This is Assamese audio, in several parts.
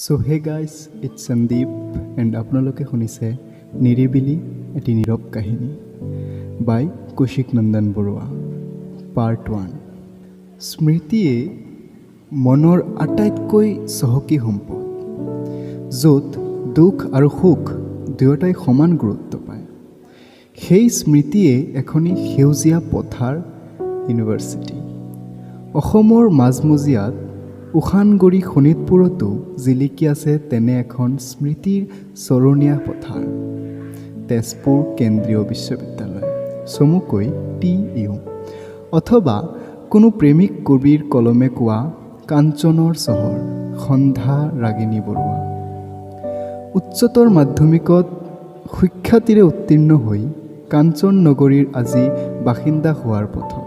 So hey guys, it's Sandeep and আপোনালোকে শুনিছে নিৰিবিলি এটি নীৰৱ কাহিনী বাই কৌশিক নন্দন বৰুৱা, পাৰ্ট 1। স্মৃতিয়ে মনৰ আটাইতকৈ চহকী সম্পদ, য'ত দুখ আৰু সুখ দুয়োটাই সমান গুৰুত্ব পায়। সেই স্মৃতিয়ে এখনি সেউজীয়া পথাৰ, ইউনিভাৰ্চিটি। অসমৰ মাজমজিয়াত উশানগৰী শোণিতপুৰতো জিলিকি আছে তেনে এখন স্মৃতিৰ চৰণীয়া পথাৰ, তেজপুৰ কেন্দ্ৰীয় বিশ্ববিদ্যালয়, চমুকৈ টিইউ, অথবা কোনো প্ৰেমিক কবিৰ কলমে কোৱা কাঞ্চনৰ চহৰ। সন্ধ্যা ৰাগিনী বৰুৱা উচ্চতৰ মাধ্যমিকত সুখ্যাতিৰে উত্তীৰ্ণ হৈ কাঞ্চন নগৰীৰ আজি বাসিন্দা হোৱাৰ পথত।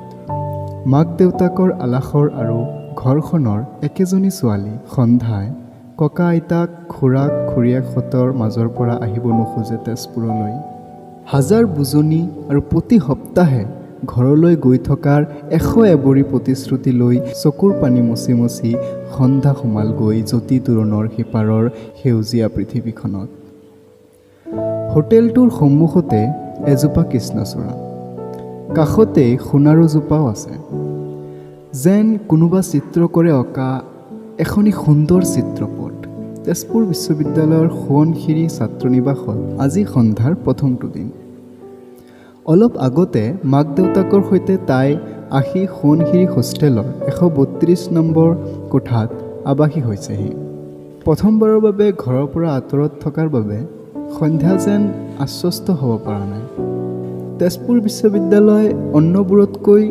মাক দেউতাকৰ আলাসৰ আৰু ঘৰখনৰ একেজনী ছোৱালী সন্ধ্যাই ককা আইতাক, খুৰাক খুৰীয়েকহঁতৰ মাজৰ পৰা আহিব নোখোজে তেজপুৰলৈ। হাজাৰ বুজনি আৰু প্ৰতি সপ্তাহে ঘৰলৈ গৈ থকাৰ 101 এবৰি প্ৰতিশ্ৰুতি লৈ চকুৰ পানী মচি মচি সন্ধ্যা সোমালগৈ জ্যোতি তোৰণৰ সিপাৰৰ সেউজীয়া পৃথিৱীখনত। হোটেলটোৰ সন্মুখতে এজোপা কৃষ্ণচূড়া, কাষতে সোণাৰুজোপাও আছে। যেন কোনোবা চিত্ৰকৰে অঁকা এখনি সুন্দৰ চিত্ৰপট। তেজপুৰ বিশ্ববিদ্যালয়ৰ সোৱণশিৰি ছাত্ৰনিবাসত আজি সন্ধ্যাৰ প্ৰথমটো দিন। অলপ আগতে মাক দেউতাকৰ সৈতে তাই আহি সোৱণশিৰি হোষ্টেলৰ 132 নম্বৰ কোঠাত আৱাসী হৈছেহি। প্ৰথমবাৰৰ বাবে ঘৰৰ পৰা আঁতৰত থকাৰ বাবে সন্ধ্যা যেন আশ্বস্ত হ'ব পৰা নাই। তেজপুৰ বিশ্ববিদ্যালয় অন্যবোৰতকৈ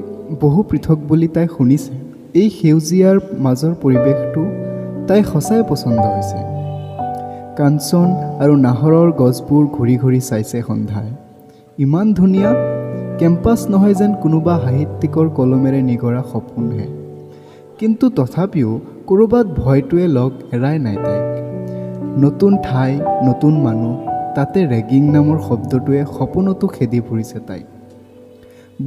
বহু পৃথক বুলি তাই শুনিছে। এই সেউজীয়াৰ মাজৰ পৰিৱেশটো তাই সঁচাই পচন্দ হৈছে। কাঞ্চন আৰু নাহৰৰ গছবোৰ ঘূৰি ঘূৰি চাইছে সন্ধ্যাই। ইমান ধুনীয়া কেম্পাছ নহয়, যেন কোনোবা সাহিত্যিকৰ কলমেৰে নিগৰা সপোনহে। কিন্তু তথাপিও ক'ৰবাত ভয়টোৱে লগ এৰাই নাই তাইক। নতুন ঠাই, নতুন মানুহ, তাতে ৰেগিং নামৰ শব্দটোৱে সপোনতো খেদি ফুৰিছে তাইক।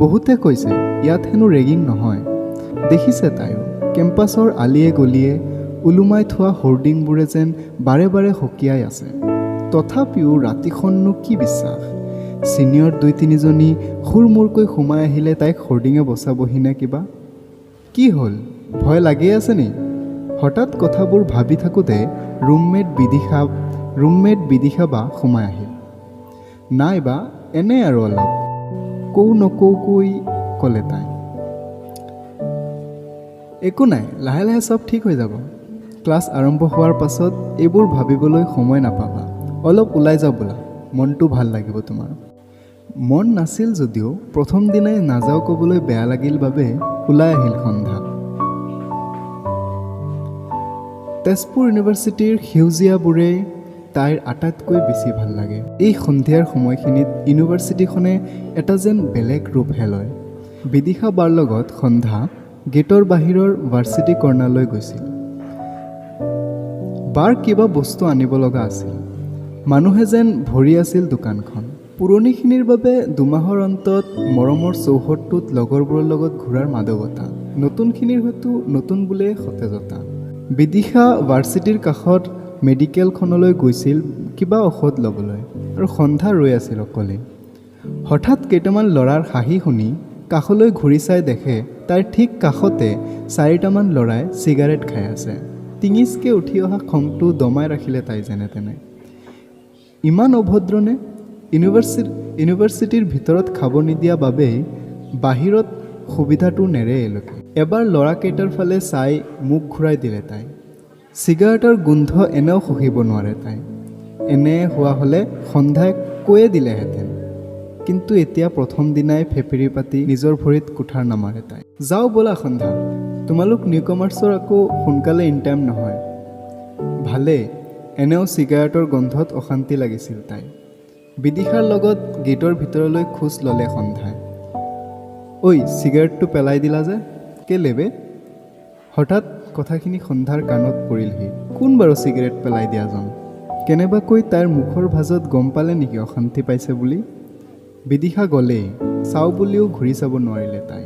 বহুতে কৈছে ইয়াত হেনো ৰেগিং নহয়। দেখিছে তাইও, কেম্পাছৰ আলিয়ে গলিয়ে ওলোমাই থোৱা হোৰ্ডিংবোৰে যেন বাৰে বাৰে সকীয়াই আছে। তথাপিও ৰাতিখননো কি বিশ্বাস? ছিনিয়ৰ দুই তিনিজনী হুৰমূৰকৈ সোমাই আহিলে তাইক হোৰ্ডিঙে বচাবহি নে কিবা? কি হ'ল, ভয় লাগিয়ে আছে নি? হঠাৎ কথাবোৰ ভাবি থাকোঁতে ৰুমমেট বিদিশা বা সোমাই আহিল। নাইবা এনেই আৰু অলপ কৌ নকৌকৈ ক'লে তাই। একো নাই, লাহে লাহে চব ঠিক হৈ যাব। ক্লাছ আৰম্ভ হোৱাৰ পাছত এইবোৰ ভাবিবলৈ সময় নাপাবা। অলপ ওলাই যাওঁ ব'লা, মনটো ভাল লাগিব তোমাৰ। মন নাছিল যদিও প্ৰথম দিনাই নাযাওঁ ক'বলৈ বেয়া লাগিল বাবে ওলাই আহিল সন্ধ্যা। তেজপুৰ ইউনিভাৰ্চিটিৰ সেউজীয়াবোৰেই তাইৰ আটাইতকৈ বেছি ভাল লাগে। এই সন্ধিয়াৰ সময়খিনিত ইউনিভাৰ্চিটিখনে এটা যেন বেলেগ ৰূপহে লয়। বিদিশা বাৰ লগত সন্ধ্যা গেটৰ বাহিৰৰ ভাৰ্চিটি কৰ্ণাৰলৈ গৈছিল। বাৰ কিবা বস্তু আনিব লগা আছিল। মানুহে যেন ভৰি আছিল দোকানখন। পুৰণিখিনিৰ বাবে 2 মাহৰ অন্তত মৰমৰ চৌহদটোত লগৰবোৰৰ লগত ঘূৰাৰ মাদকতা, নতুনখিনিৰ হয়তো নতুন বুলিয়েই সতেজতা। বিদিশা ভাৰ্চিটিৰ কাষত মেডিকেলখনলৈ গৈছিল কিবা ঔষধ ল'বলৈ আৰু সন্ধ্যা ৰৈ আছিল অকলেই। হঠাৎ কেইটামান ল'ৰাৰ হাঁহি শুনি কাষলৈ ঘূৰি চাই দেখে, তাইৰ ঠিক কাষতে চাৰিটামান ল'ৰাই চিগাৰেট খাই আছে। টিঙিচকৈ উঠি অহা খংটো দমাই ৰাখিলে তাই যেনে তেনে। ইমান অভদ্ৰনে? ইউনিভাৰ্চিটিৰ ভিতৰত খাব নিদিয়া বাবেই বাহিৰত সুবিধাটো নেৰে এওঁলোকে। এবাৰ ল'ৰাকেইটাৰ ফালে চাই মুখ ঘূৰাই দিলে তাই। চিগাৰেটৰ গোন্ধ এনেও শুহিব নোৱাৰে তাই। এনে হোৱা হ'লে সন্ধ্যাই কৈয়ে দিলেহেঁতেন। কিন্তু এতিয়া প্ৰথম দিনাই ফেপেৰি পাতি নিজৰ ভৰিত কুঠাৰ নামাৰে তাই। যাওঁ ব'লা সন্ধ্যা। তোমালোক নিউ কমাৰ্চৰ আকৌ সোনকালে ইন টাইম নহয়। ভালেই, এনেও চিগাৰেটৰ গোন্ধত অশান্তি লাগিছিল তাই। বিদিশাৰ লগত গেটৰ ভিতৰলৈ খোজ ল'লে সন্ধ্যাই। ঐ, চিগাৰেটটো পেলাই দিলা যে, কেলে বে? হঠাৎ কথাখিনি সন্ধ্যাৰ কাণত পৰিলহি। কোন বাৰু চিগাৰেট পেলাই দিয়াজন? কেনেবাকৈ তাইৰ মুখৰ ভাঁজত গম পালে নেকি অশান্তি পাইছে বুলি? বিদিশা গ'লেই, চাওঁ বুলিও ঘূৰি চাব নোৱাৰিলে তাই।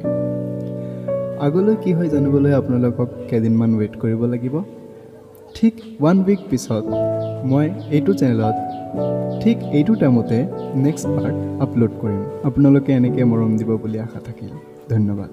আগলৈ কি হয় জানিবলৈ আপোনালোকক কেইদিনমান ৱেইট কৰিব লাগিব। ঠিক ওৱান উইক পিছত মই এইটো চেনেলত ঠিক এইটো টাইমতে নেক্সট পাৰ্ট আপলোড কৰিম। আপোনালোকে এনেকৈ মৰম দিব বুলি আশা থাকিল। ধন্যবাদ।